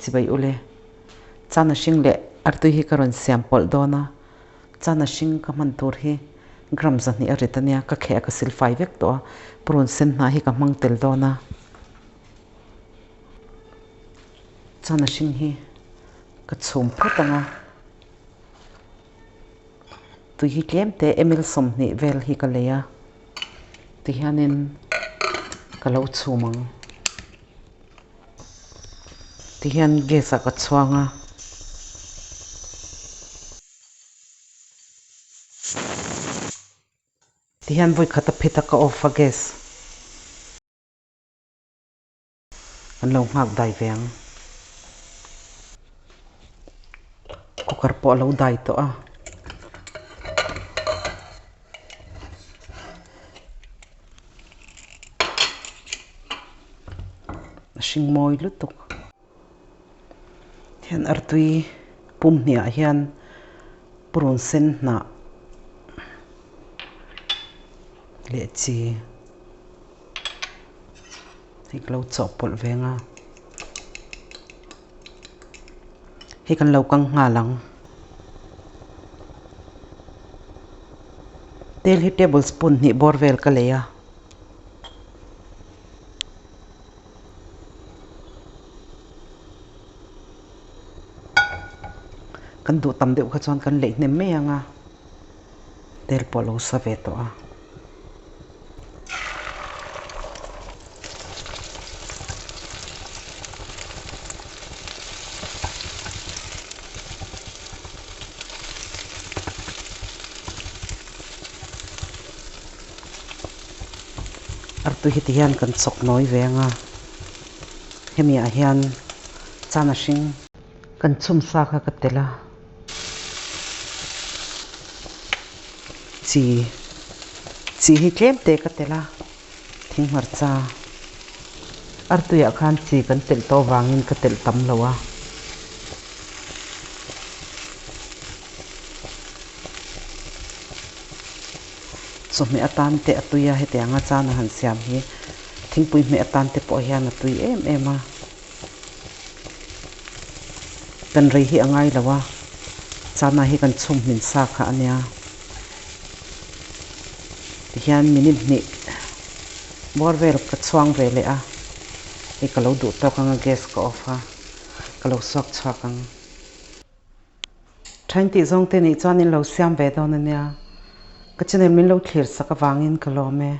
Chibai ule. Chana hring leh artui hi ka rawn siam pawlh dawn a, chana hring ka hman tur hi gram 200 a rit ania, ka kheh a ka sil fai vek tawh a, purun sen hnah hi ka hmang tel dawn a. Chana hring hi ka chhum phawt ang a, tui hi tlem te ml 20 vel hi ka lei a, tihianin ka lo chhum ang. Tihian gas ah ka chhuang a. Tihian vawi khat a phit a ka off a gas. Kan lo nghak dai ve ang. Cooker pawh a lo dai tawh a. A hring mawi lutuk. Hian artui pum hniah hian purun sen hnah leh chi hei ka lo chawhpawlh ve ang a. Hei kan lo kang nghal ang. Tel hi table spoon hnih bawr vel ka lei a. Kan duh tam deuh kha chuan kan leih hnem mai ang a. Tel pawh a lo sa ve tawh a. Artui hi ti hian kan chawk nawi ve ang a, hemi ah hian chana hring kan chhum sa kha ka telh a. Chi chi hi tlem te ka telh a, thing hmarcha artuiah khan chi kan telh tawh avangin ka telh tam lo a. Chawhmeh atan te a tui a, hetianga chana han siam hi thingpui hmeh atan te pawh hian a tui em em a. Kan rei hi a ngai lo a, chana hi kan chhum hmin sa kha a nia. Tihian minute hnih bawr vel ka chhuang ve leh a, hei ka lo duh tawk ang a gas ka off a, ka lo suak chhuak ang. Thain tih zawng te nih chuan in lo siam ve dawn a nia. Ka channel min lo thlir sak avangin ka lawm e.